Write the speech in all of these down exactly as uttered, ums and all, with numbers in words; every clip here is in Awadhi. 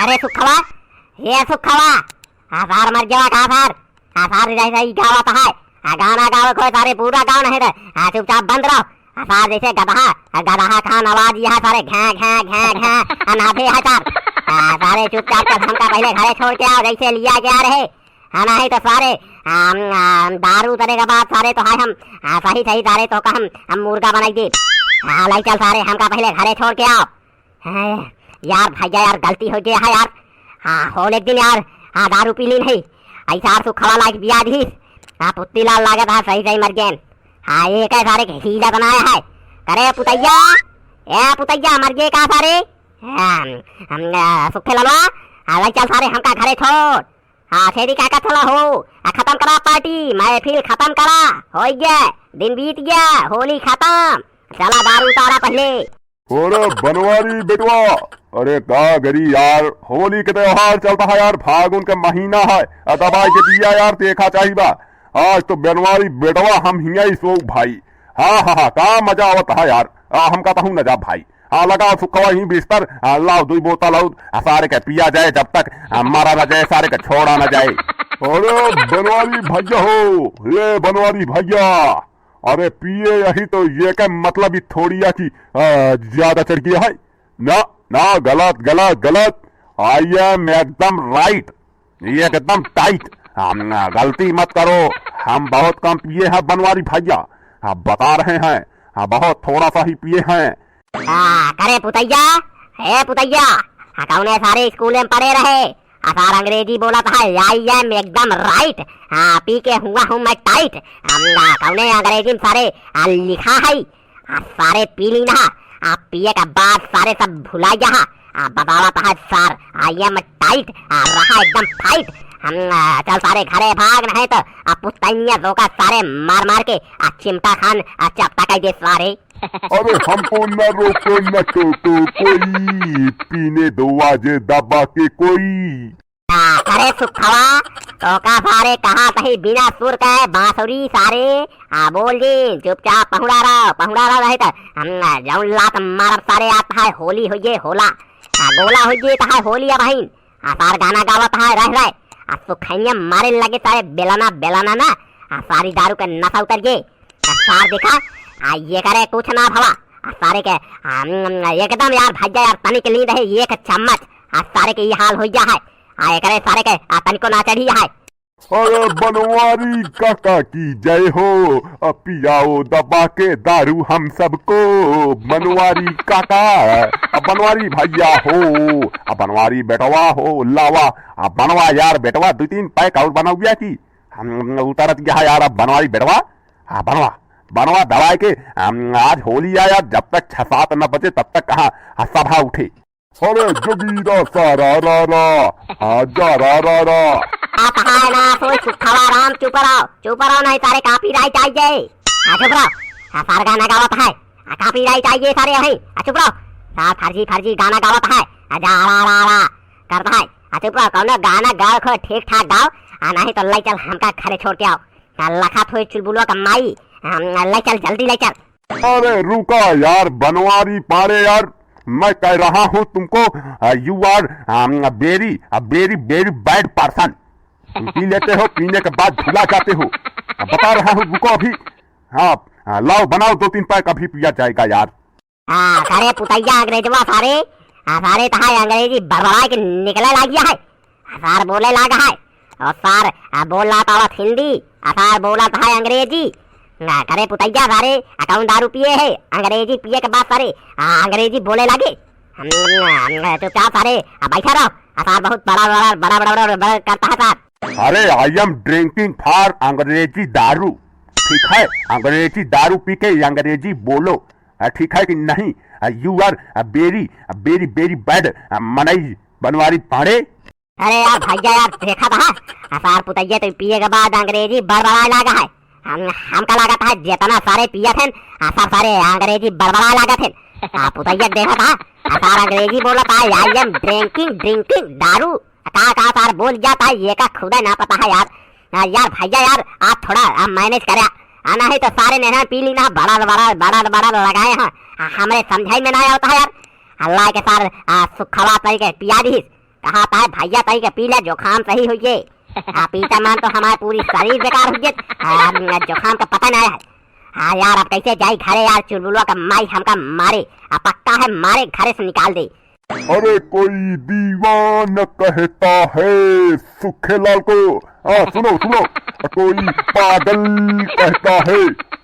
अरे सुखवा, ये सुखवा, आ सार मर गया का सार? आ सार जैसे ही गावत है, आ गाना गावे कोई सारे पूरा गाँव नहीं दे, आ चुपचाप बंद रहो। आ सार जैसे गदहा, आ गदहा खान आवाज यह सारे घे, घे, घे, घे, आ नाचे है सार। आ सारे चुपचाप तो हमका पहले घरे छोड़ के आओ, जैसे लिया गया रहे। हाँ, नहीं तो सारे, आम, आम, दारू उतरे के बाद सारे तो है हम, आ, सही, सही सारे तो का हम, हम मुर्गा बनाई दे। हाँ, लाई चल सारे, हमका पहले घरे छोड़ के आओ। हैं, यार भैया यार, गलती हो गया है यार। हाँ, होले एक दिन यार, हाँ, दारू पी ली नहीं। ऐसा यार सुखवा लाग पिया दी। हाँ, पुत्ती लाल लागत है, सही सही मर गए। हाँ, ये क्या सारे के हीला बनाया है? करे पुतैया, ए पुतैया, मर गए का सारे? हाँ, हम, आ, सुखे ललवा, हाँ, लाई चल सारे, हमका घरे छोड़। हाँ, छेदी काका थोड़ा हो, आ, खतम करा पार्टी, महफिल खतम करा, हो गया, दिन बीत गया, होली खतम, चला दारू उतारा पहले। अरे बनवारी बेटवा, अरे का गरी यार, होली के त्योहार चलता है यार, फागुन के महीना है, आ दबाई के पिया यार, देखा चाही बा। आज तो बनवारी बेटवा हम हिया ही सो भाई। हाँ, हाँ, हाँ, का मजा आवत है यार, आ, हमका तहु न जा भाई। हाँ, लगाओ सुखवा ही बिस्तर, आ, लाओ दुई बोतल और, आ, सारे के पिया जाए जब तक, आ, मारा न जाए, सारे के छोड़ा न जाए। अरे बनवारी भैया हो, ये बनवारी भैया, अरे पिए यही तो ये के मतलब ही थोड़ी है कि, आ, ज्यादा चढ़ गया है। ना, ना, गलत, गलत, गलत। I am एकदम right, ये एकदम tight। हम, आ, गलती मत करो, हम बहुत कम पिए हैं बनवारी भैया, हम बता रहे हैं, हाँ, बहुत थोड़ा सा ही पिए हैं। हाँ, करे पुतैया, हे पुतैया, हाँ, कौने सारे स्कूल में पढ़े रहे? हाँ, सार अंग्रेजी बोलत है, I am एकदम right। हाँ, पी के हुआ हूँ मैं tight। हम, हाँ, कौने अंग्रेजी में सारे, हाँ, लिखा है? हाँ, सारे पी ली ना। हाँ, पिए के बाद सारे सब भुला गया। हाँ, बतावत है सार, I am tight। हाँ, रहा एकदम tight। हम, हाँ, चल सारे घरे भाग, नहीं तो, हाँ, पुतैया रोका सारे मार मार के, हाँ, चिमटा खान, हाँ, चपटा कर दे सारे। अरे हमको न रोको न टोको कोई, पीने दो आज दबा के कोई। आ, अरे सुखवा, तोका सारे कहा तही बिना सुर का है बांसुरी सारे, आ, बोल जी, चुपचाप पहुड़ा रहो, पहुड़ा रहो, नहीं तो हम, आ, जौन लात मारब सारे, आता है होली होइए, होला, आ, गोला होइए, तो है होली अब है। आ, सार गाना गावत है, रह रहे। आ, सुखैया मारे लगे सारे बेलाना, बेलाना ना। आ, सारी दारू के नशा उतर गए। आ, सार देखा, आ, ये करे कुछ ना भवा। आ, सारे के, आ, एकदम यार भैया यार, तनिक लीन रहे एक चम्मच। आ, सारे के ये हाल हो गया है। आ, एकरे सारे के, आ, तनिको ना चढ़ी है। अरे बनवारी काका की जय हो, अब पियाओ दबा के दारू हम सबको। बनवारी काका, अब बनवारी भैया हो, अब बनवारी बेटवा हो, लावा, अब बनवा यार बेटवा, दो तीन पैक और बनवा की। हम उतरत गया यार, अब बनवारी बेटवा, हाँ बनवा, बनवा दबाए के, हम आज होली आया, जब तक छह सात न बजे तब तक कहाँ, हाँ, सभा उठे। अरे जोगीरा सारा रा रा, आजा रा रा रा। आप हाय ना कोई सुखवा राम, चुप रहो, चुप रहो, नहीं सारे copyright आई जाए। आ चुप रहो, आ सार गाना गावत है, आ copyright आई जाए सारे, अही आ चुप रहो। सार फर्जी फर्जी गाना गावत है, आ जा रा रा रा करता है। आ चुप रहो, कौनो गाना गाओ खो ठीक ठाक गाओ, आ नहीं तो लाई चल हमका घरे छोड़ के आओ। आ लखा थोई चुलबुलवा का माई, आ, लाई चल जल्दी लाई चल। अरे रुका यार बनवारी पाड़े यार, मैं कह रहा हूँ तुमको, ah, you are, ah, very, ah, very, very bad person। तुम पी लेते हो, पीने के बाद भुला जाते हो। अब बता रहा हूँ, रुको अभी। हाँ, हाँ, लाओ बनाओ दो तीन पैक, अभी पिया जाएगा यार। हाँ, सारे पुतैया अंग्रेजवा सारे, हाँ, सारे तहार अंग्रेजी बड़बड़ा के निकले लाग गया है। आ, सार बोले लागा है। और सार, आ, बोल रहा था हिंदी, आ, सार बोला था अंग्रेजी। ना करे पुतैया सारे, आ, कौन दारू पिए है? अंग्रेजी पिए के बाद सारे, आ, अंग्रेजी बोले लागे। हम, हम चुपचाप सारे, आ, बैठा रहो। आ, सार बहुत बड़ा, बड़ा, बड़ा, बड़ा, बड़ा, बड़ा करता है सार। अरे, I am drinking for अंग्रेजी दारू, ठीक है? अंग्रेजी दारू पी के अंग्रेजी बोलो, आ, ठीक है कि नहीं? आ, you are a very, a very, very bad, आ, मनई बनवारी पाड़े। अरे यार भैया यार, देखा था, आ, सार पुतैया तो पिए के बाद अंग्रेजी बड़बड़ाए लागा है। हम, हमका लागत है जितना सारे पियत हैं, आ, सब सारे अंग्रेजी बड़बड़ाए लागत हैं। आ, पुतैया देखा था, आ, सार अंग्रेजी बोला था, I am drinking, drinking, दारू। का, का सार बोल जाता है, ये का खुदा ना पता है यार। आ, यार भैया यार, आप थोड़ा, आ, manage करे। आ, नहीं तो सारे ने ना पी ली ना, बड़ा, बड़ा, बड़ा, बड़ा लगाए हैं। आ, हमरे समझाई में ना आवता है यार। अल्लाह के सार, आ, सुखवा तरीके पिया दी। कहा था भैया तई के पी ले, जुकाम सही होइए। आ, पीता मान तो हमार पूरी शरीर बेकार होइए। आ, जुकाम का पता ना है। हाँ यार, अब कैसे जाई घरे यार, चुलबुलवा का माई हमका मारे, आ पक्का है मारे घरे से निकाल दे। अरे कोई दीवान कहता है सुखेलाल को, हाँ सुनो सुनो, कोई पागल कहता है,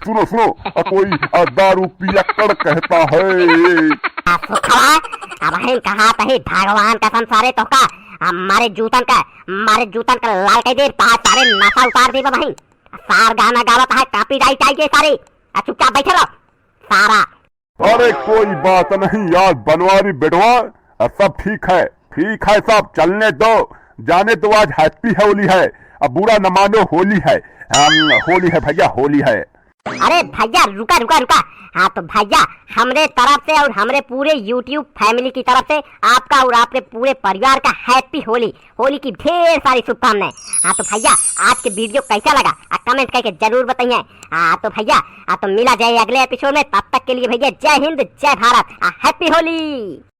सुनो सुनो, कोई दारू पियक्कड़ कहता है। आ सुखवा, अब हम कहा तही भगवान कसम सारे तोहका, आ मारे जूतन का, मारे जूतन का लाल कह दे, तहार सारे नशा उतार दे बहिन। सार गाना गावत है, copyright आई गई सारे। आ चुपचाप बैठे रहो सारा। अरे कोई बात नहीं यार बनवारी बेटवा, आ, सब ठीक है, ठीक है सब, चलने दो, जाने दो, आज happy होली है। अब बुरा न मानो, होली है, हम, होली है भैया, होली है। अरे भैया रुका रुका रुका। हाँ तो भैया, हमरे तरफ से और हमरे पूरे YouTube family की तरफ से आपका और आपके पूरे परिवार का happy होली, होली की ढेर सारी शुभकामनाएं। हाँ तो भैया, आज के video कैसा लगा, आ comment करके जरूर बताइए। हाँ तो भैया, हाँ तो मिला जाए अगले episode में, तब तक के लिए भैया जय हिंद, जय भारत, आ happy होली।